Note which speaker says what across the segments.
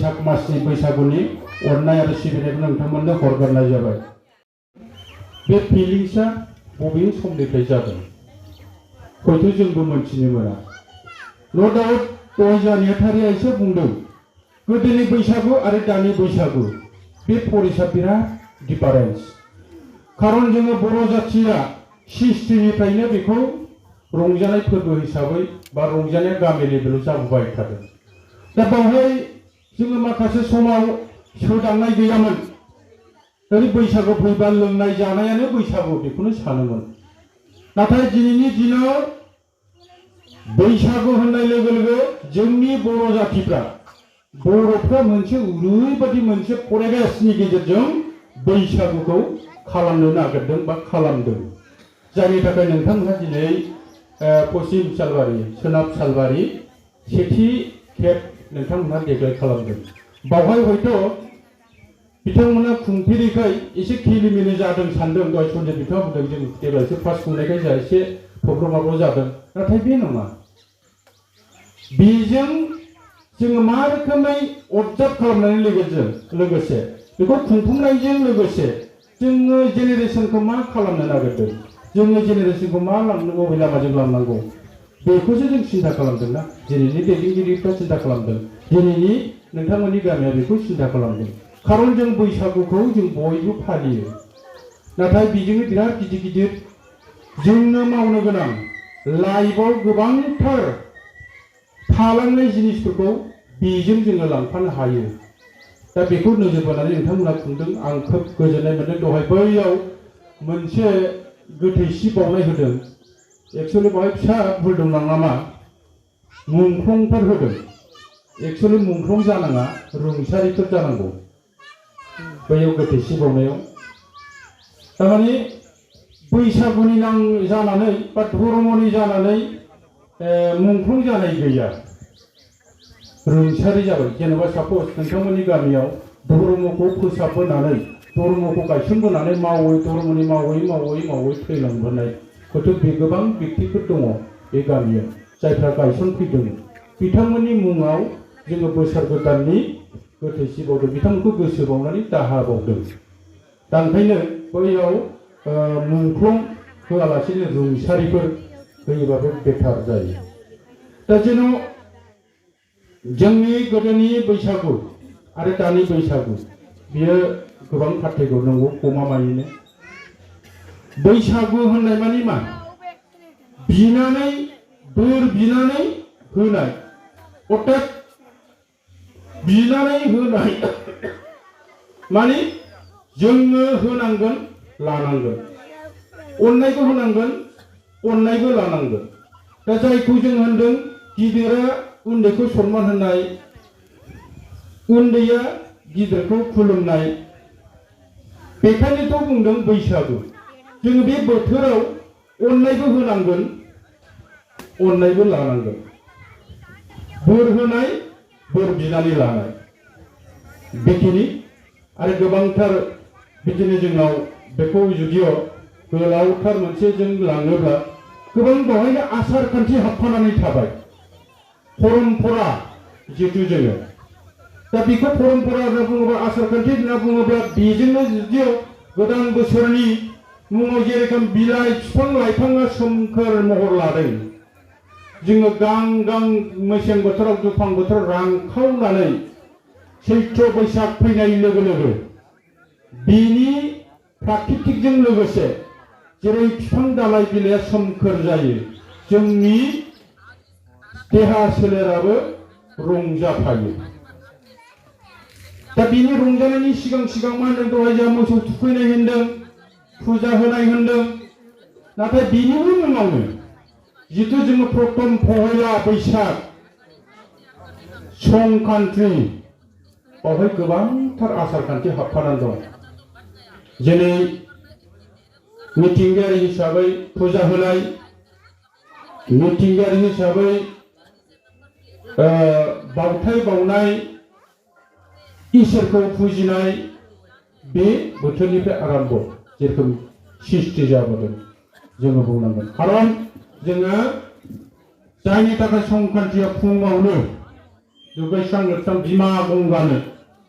Speaker 1: बैसाग मासनि बैसागुनि अननाय आरो सिबिनायखौ नोंथांमोननो हरगारनाय जाबाय। बे फिलिंसआ बबे समनिफ्राय जादों हयथ' जोंबो मोनथिनो मोना। न' डाउट दहाय जानेथारिया एसे बुंदों गोदोनि बैसागु आरो दानि बैसागु बे फरिसा बिराद डिफारेन्स। खारन जोङो बर' जाथिया सिस्टेमनिफ्रायनो बेखौ रंजानाय फोरबो हिसाबै बा रंजानाय गामि लेभेलाव जाबोबाय थादों। दा बावहाय जोङो माखासे समाव सोदांनाय गैयामोन। ओरै बैसागु फैबा लोंनाय जानायानो बैसागु बेखौनो सानोमोन। नाथाय दिनैनि दिनाव बैसागु होननाय लोगो लोगो जोंनि बर' जातिफ्रा बर'फ्रा मोनसे ओरैबायदि मोनसे फरिबेसनि गेजेरजों बैसागुखौ खालामनो नागिरदों बा खालामदों। जायनि थाखाय नोंथांमोनहा दिनै पश्चिम सालबारि सोनाब सालबारि सेथि खेब नोंथांमोनहा देग्लाय खालामदों। बावहाय हयथ' बिथांमोना खुंफेरिखाय एसे खेलिमेलि जादों सानदों। दहाय सन्देब बिथाङा बुंदों जों देग्लायसो फार्स्ट खुंनायखाय जोंहा एसे प्रब्लेमाबो जादों। नाथाय बे नङा। बेजों जोङो मा रोखोमै अबजार्भ खालामनायनि लोगोसे बेखौ खुंफुंनायजों लोगोसे जोङो जेनेरेसनखौ मा खालामनो नागिरदों, जोङो जेनेरेसनखौ मा लांनांगौ, बबे लामाजों लांनांगौ बेखौसो जों सिन्था खालामदों ना। दिनैनि दैदेनगिरिफ्रा सिन्था खालामदों, दिनैनि नोंथांमोननि गामिया बेखौ सिन्था खालामदों। खारन जों बैसागुखौ जों बयबो फालियो। नाथाय बेजोंनो बिराद गिदिर गिदिर जोंनो मावनो गोनां लाइफआव गोबांथार थालांनाय जिनिसफोरखौ बेजों जोङो लांफानो हायो। दा बेखौ नोजोर बोनानै नोंथांमोना खुंदों। आं खोब गोजोननाय मोनदों। दहाय बैयाव मोनसे गोथैसि बावनाय होदों। एक्सुअलि बावहाय फिसा भुल दं नामा, मुंख्लंफोर होदों। एक्सुअलि मुंख्लं जानाङा, रुंसारिफोर जानांगौ बैयाव गोथैसि बावनायाव। थारमाने बैसागुनि जानानै बा धर्मनि जानानै मुंख्लं जानाय गैया, रुंसारि जाबाय। जेनेबा सापज नोंथांमोननि गामियाव धर्मखौ फोसाबबोनानै धर्मखौ गायसनबोनानै धर्मनि मावै थैलांबोनाय हयथ' बे गोबां व्यक्तिफोर दङ बे गामियाव जायफ्रा गायसनफैदों। बिथांमोननि मुङाव जोङो बोसोर गोदाननि गोथैसि बावदों, बिथांमोनखौ गोसो बावनानै दाहा बावदों। दा ओंखायनो बैयाव मुंख्लं होआलासेनो रुंसारिफोर होयोबाबो बेटार जायो। दा जेन' जोंनि गोदोनि बैसागु आरो दानि बैसागु बियो गोबां पार्थक्य नंगौ गमामायैनो। बैसागु होननाय मानि मा? बिनानै बोर बिनानै होनाय, अर्थात बिनानै होनाय माने जोङो होनांगोन लानांगोन, अननायबो होनांगोन अननायबो लानांगोन। दा जायखौ जों होनदों गिदिरा उन्दैखौ सनमान होनाय, उन्दैया गिदिरखौ खुलुमनाय, बेखायनोथ' बुंदों बैसागु। जोङो बे बोथोराव अननायबो होनांगोन अननायबो लानांगोन। बोर होनाय बोर बिनानै लानाय बेखिनि आरो गोबांथार बिदिनो जोंनाव बेखौ जुदिय' गोलावथार मोनसे जों लाङोब्ला गोबां बेवहायनो आसार खान्थि हाबफानानै थाबाय। परम्परा जिथु जोङो दा बेखौ परम्परा होनना बुङोब्ला, आसार खान्थि होनना बुङोब्ला बेजोंनो जुदिय' गोदान बोसोरनि मुङाव जेरोखोम बिलाइ बिफां लाइफाङा सोमखोर महर लादों, जोङो गां मेसें बोथोराव दुफां बोथोराव रानखावनानै सैथ्र बैसाग फैनाय लोगो लोगो बिनि प्राकृतिकजों लोगोसे जेरै बिफां दालाइ बिलाइया सोमखोर जायो, जोंनि देहा सोलेराबो रंजाफायो। दा बिनि रंजानायनि सिगां मा होनदों दहाय जोंहा मोसौ थुखैनाय होनदों, फुजा होनाय होनदों। नाथाय बिनिबो मुङावनो जिथु जोङो प्रथम पहेला बैसाग संक्रान्ति बावहाय गोबांथार आसार खान्थि हाबफानानै दं। जेरै मिथिंगायारि हिसाबै फुजा होनाय, मिथिंगायारि हिसाबै बावथाय बावनाय, इसोरखौ फुजिनाय, बे बोथोरनिफ्राय आरम्भ जेरोखोम सृष्टि जाबोदों जोङो बुंनांगोन। खारन जोङो जायनि थाखाय संक्रान्तिया फुङावनो दुगैस्रां लोबस्रां बिमा गंगानो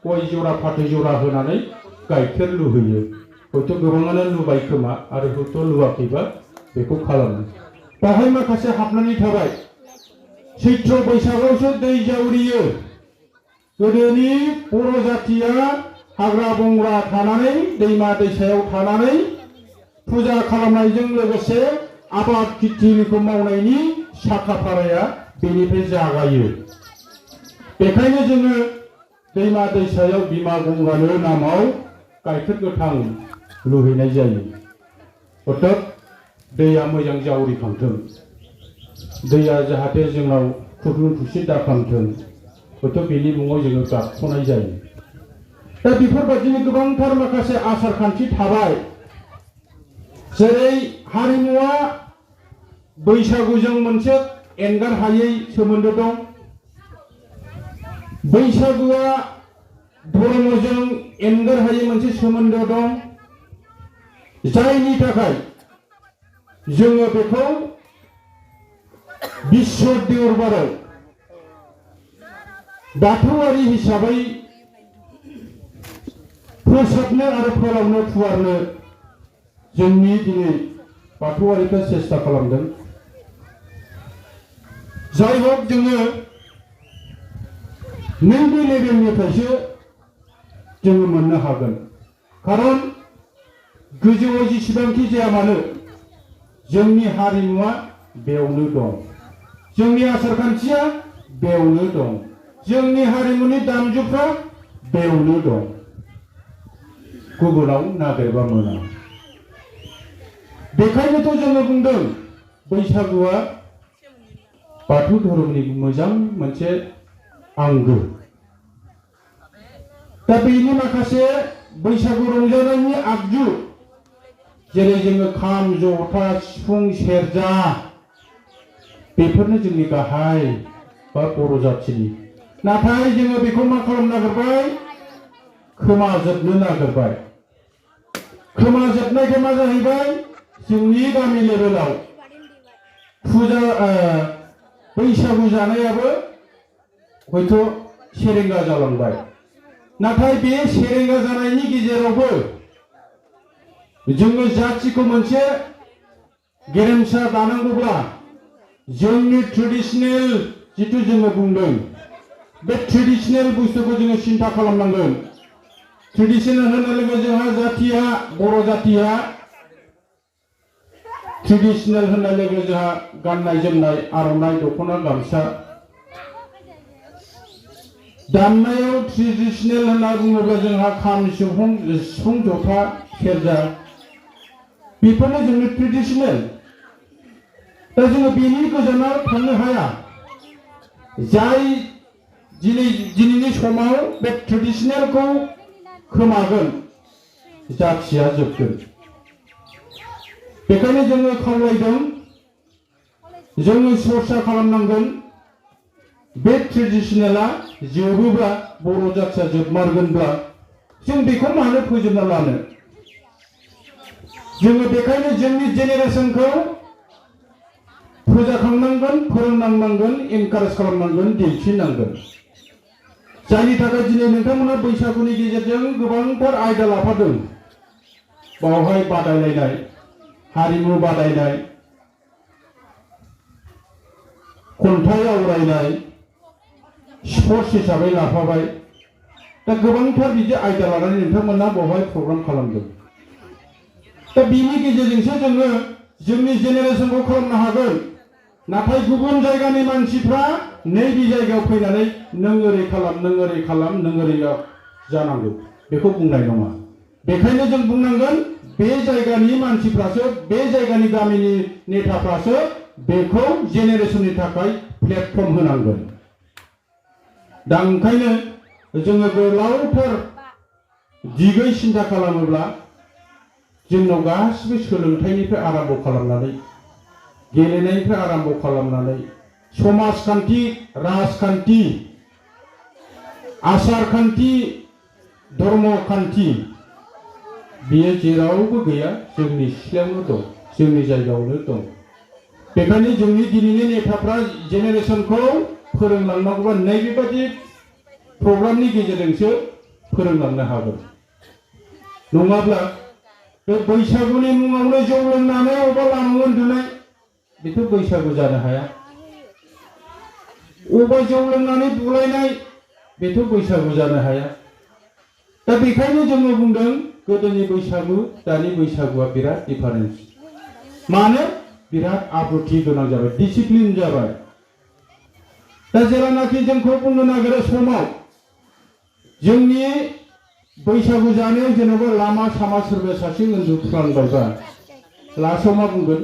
Speaker 1: गय जरा फाथै जरा होनानै गाइखेर लुहैयो। हयथ' गोबाङानो लुबाय खोमा आरो हयथ' लुवाखैबा बेखौ खालामो। बाहाय माखासे हाबनानै थाबाय। सैत्र बैसागआवसो दै जावरियो। गोदोनि बर' जाथिया हाग्रा बंग्रा थानानै दैमा दैसायाव थानानै फुजा खालामनायजों लोगोसे आबाद खेथिखौ मावनायनि साखाफाराया बेनिफ्राय जागायो। बेखायनो जोङो दैमा दैसायाव बिमा गंगानो नामाव गाइखेर गोथां लुहैनाय जायो। अर्थात दैया मोजां जावरिखांथों, दैया जाहाथे जोंनाव खुरलुं खुसि दाखांथों, हयथ' बेनि मुङाव जोङो गाबख'नाय जायो। दा बेफोरबायदिनो गोबांथार माखासे आसार खान्थि थाबाय। जेरै हारिमुआ बैसागुजों मोनसे एंगार हायै सोमोन्दो दं। बैसागुआ धर्मजों एंगार हायै मोनसे सोमोन्दो दं, जायनि थाखाय जोङो बेखौ बिश्व देवबाराव बाथौआरि हिसाबै फोसाबनो आरो फोलावनो फुवारनो जोंनि दिनै बाथौआरिफ्रा सेस्था खालामदों। जाय हक जोङो नैबे लेभेलनिफ्रायसो जोङो मोननो हागोन। खारन गोजौआव जेसेबांखि जाया मानो जोंनि हारिमुआ बेयावनो दं, जोंनि आसार खान्थिया बेयावनो दं, जोंनि हारिमुनि दामजुफ्रा बेयावनो दं। गुबुनाव नागिरबा मोना। बेखायनोथ' जोङो बुंदों बैसागुआ बाथौ धर्मनि मोजां मोनसे आंगो। दा बेनि माखासे बैसागु रंजानायनि आगजु जेरै जोङो खाम, जथा, सिफुं, सेरजा, बेफोरनो जोंनि गाहाय बा बर' जाथिनि। नाथाय जोङो बेखौ मा खालामनो नागिरबाय? खोमाजोबनो नागिरबाय। खोमाजोबनायखौ मा जाहैबाय? जोंनि गामि लेभेलाव फुजा बैसागु जानायाबो हयथ' सेरेंगा जालांबाय। नाथाय बे सेरेंगा जानायनि गेजेरावबो जोङो जाथिखौ मोनसे गेरेमसा दानांगौब्ला जोंनि ट्रेडिशनेल जिथु जोङो बुंदों बे ट्रेडिशनेल बुस्थुखौ जोङो सिन्था खालामनांगोन। ट्रेडिशनेल होननाय लोगो जोंहा जाथिया बर' जाथिया ट्रेडिशनेल होननाय लोगो जोंहा गाननाय जोमनाय आर'नाइ दख'ना गामसा। दामनायाव ट्रेडिशनेल होनना बुङोब्ला जोंहा खाम, सिफुं, जथा, सेरजा, बेफोरनो जोंनि ट्रेडिशनेल। दा जोङो बेनि गोजानाव थांनो हाया। जाय दिनैनि समाव बे ट्रेडिशनेलखौ खोमागोन जाथिया जोबगोन। बेखायनो जोङो खावलायदों, जोङो सरसा खालामनांगोन। बे ट्रेडिशनेला जोबोब्ला बर' जाथिया जोबमारगोनब्ला जों बेखौ मानो फोजोबना लानो? जोङो बेखायनो जोंनि जेनेरेसनखौ फोजाखांनांगोन, फोरोंनांगोन, एनकारेज खालामनांगोन, दिन्थिनांगोन। जायनि थाखाय दिनै नोंथांमोना बैसागुनि गेजेरजों गोबांथार आयदा लाफादों। बावहाय बादायलायनाय, हारिमु बादायनाय, खन्थाइ आवरायनाय, स्पर्ट्स हिसाबै लाफाबाय। दा गोबांथार बिदि आयदा लानानै नोंथांमोना बावहाय प्रग्राम खालामदों। दा बिनि गेजेरजोंसो जोङो जोंनि जेनेरेसनखौ खालामनो हागोन। नाथाय गुबुन जायगानि मानसिफ्रा नैबे जायगायाव फैनानै नों ओरै खालाम, नों ओरै खालाम, नों ओरै जानांगौ बेखौ बुंनाय नङा। बेखायनो जों बुंनांगोन बे जायगानि मानसिफ्रासो, बे जायगानि गामिनि नेताफ्रासो बेखौ जेनेरेसननि थाखाय प्लेटफर्म होनांगोन। दा ओंखायनो जोङो गोलावथार दिगै सिन्था खालामोब्ला जोंनाव गासिबो सोलोंथाइनिफ्राय आराम्भ खालामनानै, गेलेनायनिफ्राय आराम्भ खालामनानै, समाजखान्थि, राजखान्थि, आसारखान्थि, धर्मखान्थि, बेयो जेरावबो गैया, जोंनि सिथ्लायावनो दं, जोंनि जायगायावनो दं। बेखायनो जोंनि दिनैनि नेताफ्रा जेनेरेसनखौ फोरोंलांनांगौबा नैबेबादि प्रग्रामनि गेजेरजोंसो फोरोंलांनो हागोन। नङाब्ला बे बैसागुनि मुङावनो जौ लोंनानै अबा लामायाव उन्दुनाय बेथ' बैसागु जानो हाया। अबा जौ लोंनानै बुलायनाय बेथ' बैसागु जानो हाया। दा बेखायनो जोङो बुंदों गोदोनि बैसागु दानि बैसागुआ बिराद डिफारेन्स। मानो? बिराद आब्रुथि गोनां जाबाय, डिसिप्लिन जाबाय। दा जेब्लानाखि जोंखौ बुंनो नागिरो समाव जोंनि बैसागु जानायाव जेनेबा लामा सामा सोरबा सासे उन्दुफ्लांबायबा लास्टआव मा बुंगोन?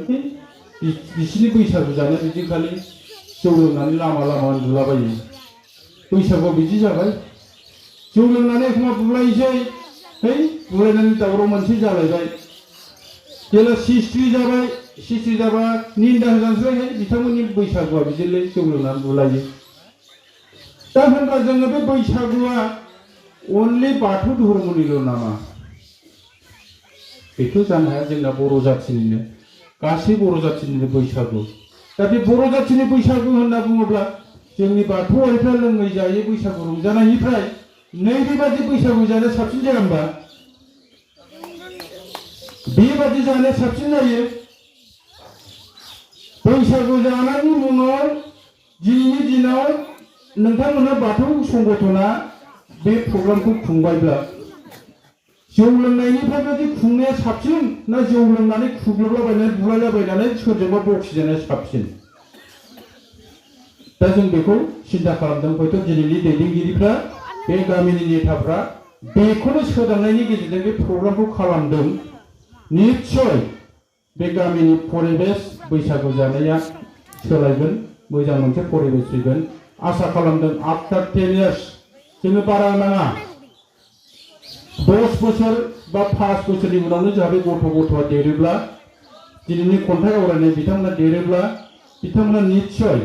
Speaker 1: बिसिनि बैसागु जानाय बिदिखालि जौ लोंनानै लामा लामा उन्दुलाबायो। बैसागुआव बिदि जाबाय। जौ लोंनानै एखमबा बुलायसै, है बुलायनानै दावराव मोनसे जालायबाय। जेला सिस्ट्रि जाबाय, सिस्ट्रि जाबा निन्दा होजानोसै, बिथांमोननि बैसागुआ बिदिनो जौ लोंनानै बुलायो। दा होनबा जोङो बे बैसागुआ अनलि बाथौ धर्मनिल' नामा? बेथ' जानो हाया। जोंना बर' जाथिनिनो, गासै बर' जाथिनिनो बैसागु। दा बे बर' जाथिनि बैसागु होनना बुङोब्ला जोंनि बाथौआरिफ्रा लोङै जायै बैसागु रंजानायनिफ्राय नैबेबादि बैसागु जानाया साबसिन जाया होनबा? बेबादि जानाया साबसिन जायो। बैसागु जानायनि मुङाव दिनैनि दिनाव नोंथांमोना बाथौ संगठना बे प्रग्रामखौ खुंबायब्ला जौ लोंनायनिफ्राय बादि खुंनाया साबसिन ना जौ लोंनानै खुग्लुबलाबायनानै बुलायलाबायनानै सोरजोंबा बखिजानाया साबसिन? दा जों बेखौ सिन्था खालामदों। हयथ' दिनैनि दैदेनगिरिफ्रा बे गामिनि नेताफ्रा बेखौनो सोदांनायनि गेजेरजों बे प्रग्रामखौ खालामदों। निश्चय बे गामिनि परिबेश बैसागु जानाया सोलायगोन, मोजां मोनसे परिबेश फैगोन आसा खालामदों। आफ्टार 10 years जोङो बारा नाङा, 10 बोसोर बा 5 बोसोरनि उनावनो जोंहा बे गथ'आ देरोब्ला, दिनैनि खन्थाइ आवरायनाय बिथांमोना देरोब्ला बिथांमोना निश्चय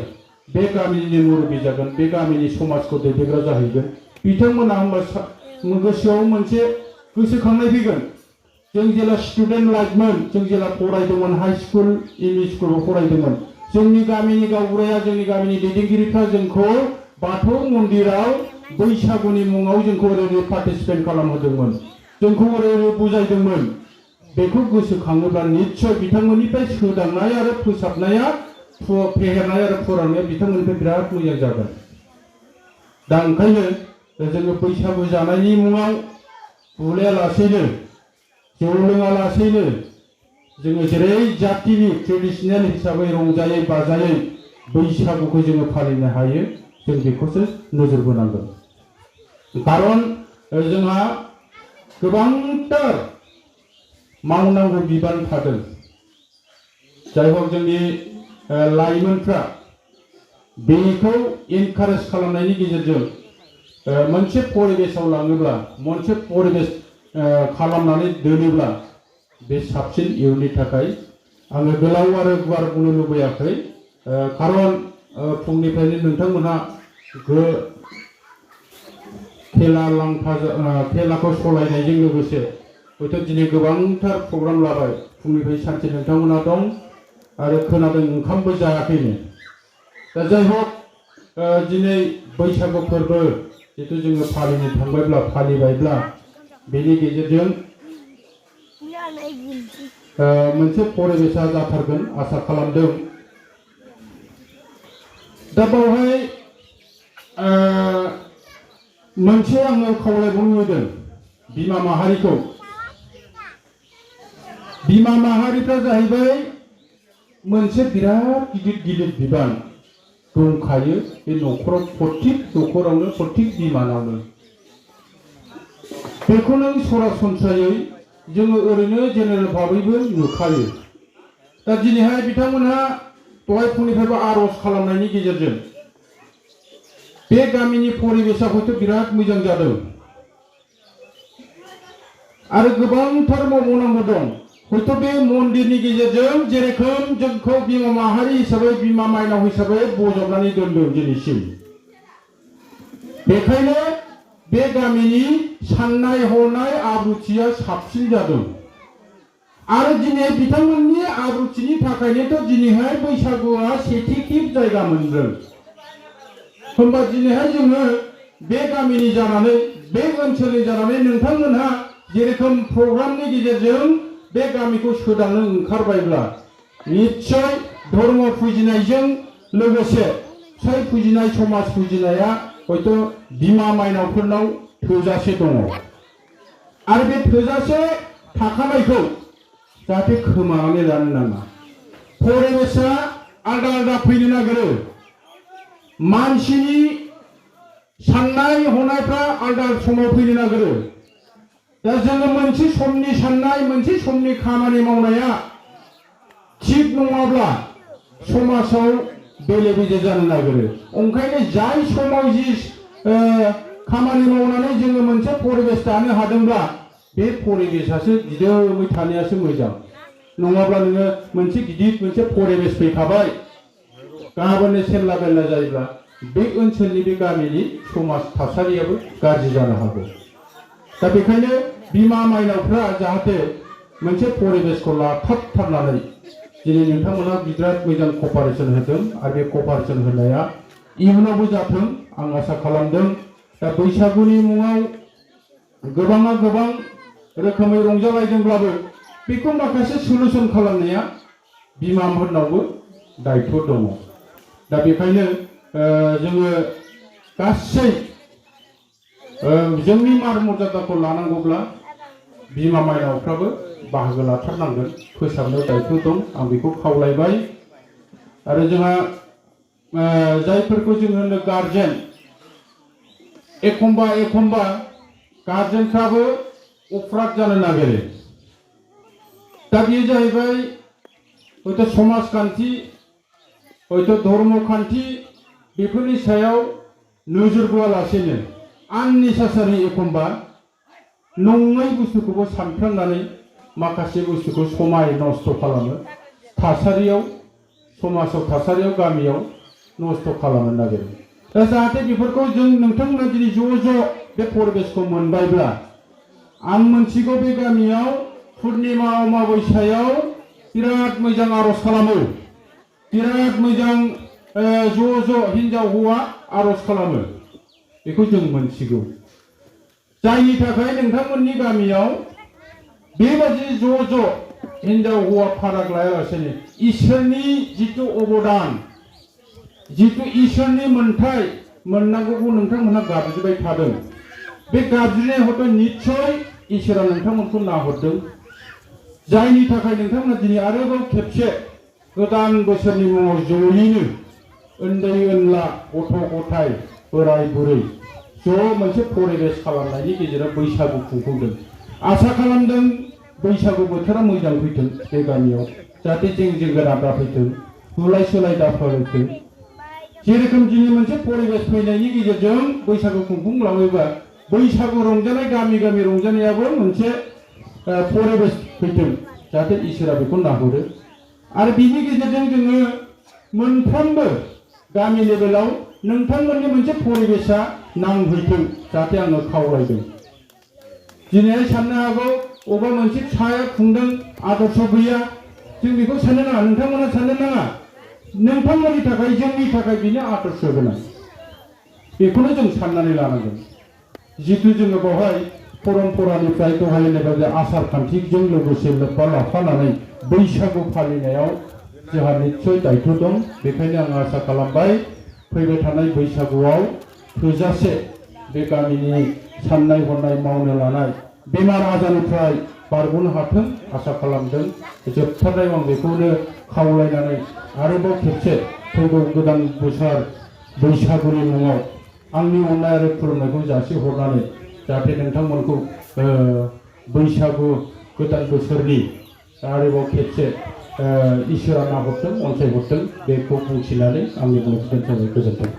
Speaker 1: बे गामिनि मुरबि जागोन, बे गामिनि समाजखौ दैदेनग्रा जाहैगोन। बिथांमोना होमबा गोसोआव मोनसे गोसोखांनाय फैगोन। जों जेला स्टुडेन्ट लाइफमोन, जों जेला फरायदोंमोन, हाई स्कुल एमइ स्कुलाव फरायदोंमोन, जोंनि गामिनि गावबुराया, जोंनि गामिनि दैदेनगिरिफ्रा जोंखौ बाथौ मन्दिराव बैसागुनि मुङाव जोंखौ ओरैनो पार्टिसिपेट खालामहोदोंमोन, जोंखौ ओरैनो बुजायदोंमोन। बेखौ गोसोखाङोब्ला निश्चय बिथांमोननिफ्राय सोदांनाय आरो फोसाबनाया, फेहेरनाय आरो फोरावनाया बिथांमोननिफ्राय बिराद मोजां जागोन। दा ओंखायनो जोङो बैसागु जानायनि मुङाव बुलायालासेनो, जौ लोङालासेनो जोङो जेरै जातिनि ट्रेडिसनेल हिसाबै रंजायै बाजायै बैसागुखौ जोङो फालिनो हायो, जों बेखौसो नोजोर बोनांगोन। खारन जोंहा गोबांथार मावनांगौ बिबान थादों। जाय हक जोंनि लाइमोनफ्रा बेखौ एनकारेज खालामनायनि गेजेरजों मोनसे परिबेशआव लाङोब्ला, मोनसे परिबेश खालामनानै दोनोब्ला बे साबसिन इयुननि थाखाय। आङो गोलाव आरो गुवार बुंनो लुबैयाखै, खारन फुंनिफ्रायनो नोंथांमोनहा खेलाखौ सालायनायजों लोगोसे हयथ' दिनै गोबांथार प्रग्राम लाबाय। फुंनिफ्राय सानसे नोंथांमोना दं आरो खोनादों ओंखामबो जायाखैनो। दा जाय हक दिनै बैसागु फोरबो जितु जोङो फालिनो थांबायब्ला, फालिबायब्ला बेनि गेजेरजों मोनसे परिबेशा जाथारगोन आसा खालामदों। दा बावहाय मोनसे आङो खावलायबावनो लुबैदों बिमा माहारिखौ। बिमा माहारिफ्रा जाहैबाय मोनसे बिराद गिदिर बिबान दंखायो बे न'खराव, प्रत्येक न'खरावनो, प्रत्येक बिमानावनो। बेखौ नों सरासनस्रायै जोङो ओरैनो जेनेरेल भाबैबो नुखायो। दा दिनैहाय बिथांमोनहा दहाय फुंनिफ्रायबो आर'ज खालामनायनि गेजेरजों बे गामिनि परिबेशा हयथ' बिराद मोजां जादों आरो गोबांथार मावबावनांगौ दं। हयथ' बे मन्दिरनि गेजेरजों जेरोखोम जोंखौ बिमा माहारि हिसाबै, बिमा माइनाव हिसाबै बजबनानै दोनदों दिनैसिम, बेखायनो बे गामिनि साननाय हनाय आब्रुथिया साबसिन जादों। आरो दिनै बिथांमोननि आब्रुथिनि थाखायनोथ' दिनैहाय बैसागुआ सेथि खेब जायगा मोनदों। होमबा दिनैहाय जोङो बे गामिनि जानानै बे ओनसोलनि जानानै नोंथांमोनहा जेरोखोम प्रग्रामनि गेजेरजों बे गामिखौ सोदांनो ओंखारबायब्ला निश्चय धर्म फुजिनायजों लोगोसे फिसाइ फुजिनाय समाज फुजिनाया हयथ' बिमा माइनावफोरनाव थोजासे दङ आरो बे थोजासे थाखानायखौ जाहाथे खोमानानै लानो नाङा। परिबेसा आलदा आलदा फैनो नागिरो, मानसिनि साननाय हनायफ्रा आलदा समाव फैनो नागिरो। दा जोङो मोनसे समनि साननाय मोनसे समनि खामानि मावनाया थिग नङाब्ला समाजाव बेले बेजे जानो नागिरो। ओंखायनो जाय समाव जि खामानि मावनानै जोङो मोनसे परिबेस दानो हादोंब्ला बे परिबेसासो दिदोमै थानायासो मोजां। नङाब्ला नोङो मोनसे गिदिर मोनसे परिबेस फैखाबाय, गाबोननो सेरला बेरला जायोब्ला बे ओनसोलनि बे गामिनि समाज थासारियाबो गाज्रि जानो हागौ। दा बेखायनो बिमा माइनावफ्रा जाहाथे मोनसे परिबेसखौ लाथाबथारनानै दिनै नोंथांमोना बिराद मोजां कपारेसन होदों आरो बे कपारेसन होनाया इयुनावबो जाथों आं आसा खालामदों। दा बैसागुनि मुङाव गोबाङा गोबां रोखोमै रंजालायदोंब्लाबो बेखौ माखासे सलुसन खालामनाया बिमाफोरनावबो दायित्व दङ। दा बेखायनो जोङो गासै जोंनि मान मर्यादाखौ लानांगौब्ला बिमा माइनावफ्राबो बाहागो लाथारनांगोन, फोसाबनो दायित्व दं, आं बेखौ खावलायबाय। आरो जोंहा जायफोरखौ जों होनो गार्जेन, एखम्बा एखम्बा गार्जेनफ्राबो अफ्राद जानो नागिरो। दा बेयो जाहैबाय हयथ' समाजखान्थि हयथ' धर्मखान्थि बेफोरनि सायाव नोजोर बोआलासेनो आननेसासारि एखम्बा नङै बुस्थुखौबो सानफ्लांनानै माखासे बुस्थुखौ समाय नस्थ' खालामो, थासारियाव समाजाव थासारियाव गामियाव नस्थ' खालामनो नागिरो। दा जाहाथे बेफोरखौ जों नोंथांमोना दिनै ज' बे परिबेसखौ मोनबायब्ला आं मोनथिगौ बे गामियाव पुर्निमा अमाबस्यायाव बिराद मोजां आर'ज खालामो, बिराद मोजां ज' हिन्जाव हौवा आर'ज खालामो, बेखौ जों मोनथिगौ। जायनि थाखाय नोंथांमोननि गामियाव बेबादि ज' हिन्जाव हौवा फाराग लायालासेनो इसोरनि जिथु अबदान, जिथु इसोरनि मोन्थाय मोननांगौखौ नोंथांमोनहा गाबज्रिबाय थादों। बे गाबज्रिनाय हयथ' निस्सय इसोरा नोंथांमोनखौ नाहरदों, जायनि थाखाय नोंथांमोना दिनै आरोबाव खेबसे गोदान बोसोरनि मुङाव जयैनो उन्दै उनला गथ' गथाय बोराय बुरै ज' मोनसे परिबेस खालामनायनि गेजेराव बैसागु खुंफुंदों। आसा खालामदों बैसागु बोथोरा मोजां फैथों बे गामियाव, जाहाथे जेंना दाफैथों, बुलाय सोलाय दाफैथों। जेरोखोम दिनै मोनसे परिबेस फैनायनि गेजेरजों बैसागु खुंफुंलाङोबा बैसागु रंजानाय गामि गामि रंजानायाबो मोनसे परिबेस फैथों, जाहाथे इसोरा बेखौ नाहरो। आरो बिनि गेजेरजों जोङो मोनफ्रोमबो गामि लेभेलाव नोंथांमोननि मोनसे परिबेसा नांफैथों, जाहाथे आङो खावलायदों। दिनैहाय साननो हागौ अबेबा मोनसे फिसाया खुंदों आदर्श गैया, जों बेखौ साननो नाङा, नोंथांमोना साननो नाङा। नोंथांमोननि थाखाय जोंनि थाखाय बेनो आदर्श गोनां, बेखौनो जों साननानै लानांगोन। जितु जोङो बेवहाय परम्परानिफ्राय दहाय होननाय बायदि आसार खान्थिजों लोगोसे लोब्बा लाफानानै बैसागु फालिनायाव जोंहा निस्सय दायित्व दं। बेखायनो आं आसा खालामबाय फैबाय थानाय बैसागुआव थोजासे बे गामिनि साननाय हनाय मावनो लानाय बेमार आजारनिफ्राय बारग'नो हाथों आसा खालामदों। जोबथारनायाव आं बेखौनो खावलायनानै आरोबाव खेबसे फैगौ गोदान बोसोर बैसागुनि मुङाव आंनि अननाय आरो खुलुमनायखौ जासिहरनानै जाहाथे नोंथांमोनखौ बैसागु गोदान बोसोरनि आरोबाव खेबसे इसोरा नाहरथों, अनसायहरथों, बेखौ बुंथिनानै आंनि बुंनायखौ दोनथ'बाय। गोजोन्थों।